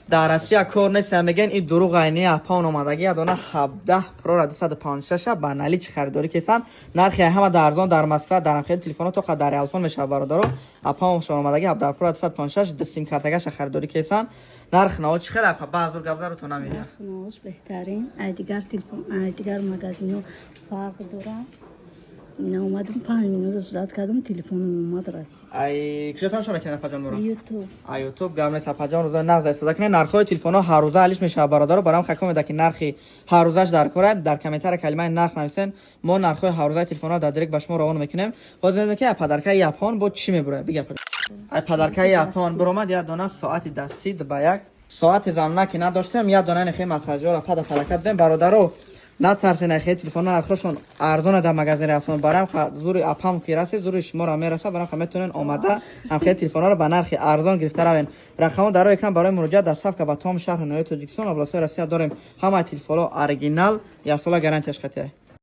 Дар Россия кор нест, мегӯян, ин дурӯғ айни. Апаон омадагӣ, ядона 17 Pro 256 ба наличи харидорӣ кесанд. Нархи ҳама дар арзон дар Москва дар хели телефонҳо тоқа дар Реалфон мешавад, бародаро. Апаон омадагӣ, 17 Pro 256, ду сим картагаша харидорӣ кесанд. Нарх наво чӣ хел, апа? Баъзур гапзару то намедиҳам. Нархи навош беҳтарин. Ай дигар телефон, ай дигар магазино фарқ дорад. Ина омадам, 5 минут ждать кардам, телефоном омад, расид. Ай куҷо тамошо мекунед, апаҷон, моро? Ютуб. А Ютуб гап нест, апаҷон, рӯзои нағз истифода кунед. Нархҳои телефонҳо ҳаррӯза алиш мешавад, бародаро. Барам хаком меда, ки нархи ҳаррӯзаш дар кора, дар комментария калимаи «нарх» нависен. Мо нархҳои ҳаррӯзаи телефонҳо дар директ ба шумо равон мекунем. Боз мебинем, ки подаркаи япон бо чӣ мебурояд. Бига, ай подаркаи япон буромад як дона соати дастӣ ба як соати замна, ки надоштем, як дона нехе массажёра пада подарка додем. Бародаро, натарсен, хе телефон нархошон арзона дар магазин рафтон. Барам зури апам ки расид, зури шуморо мераса. Барам метавонен омада ҳамхе телефонҳоро ба нархи арзон гирифта равен. Рақамҳо дар рӯи экран барои муроҷиат. Доставка ба тамоми шаҳру ноҳияи Тоҷикистон, областҳои Россия дорем. Ҳамаи телефонҳо оригинал, яксола гарантияш қатъия.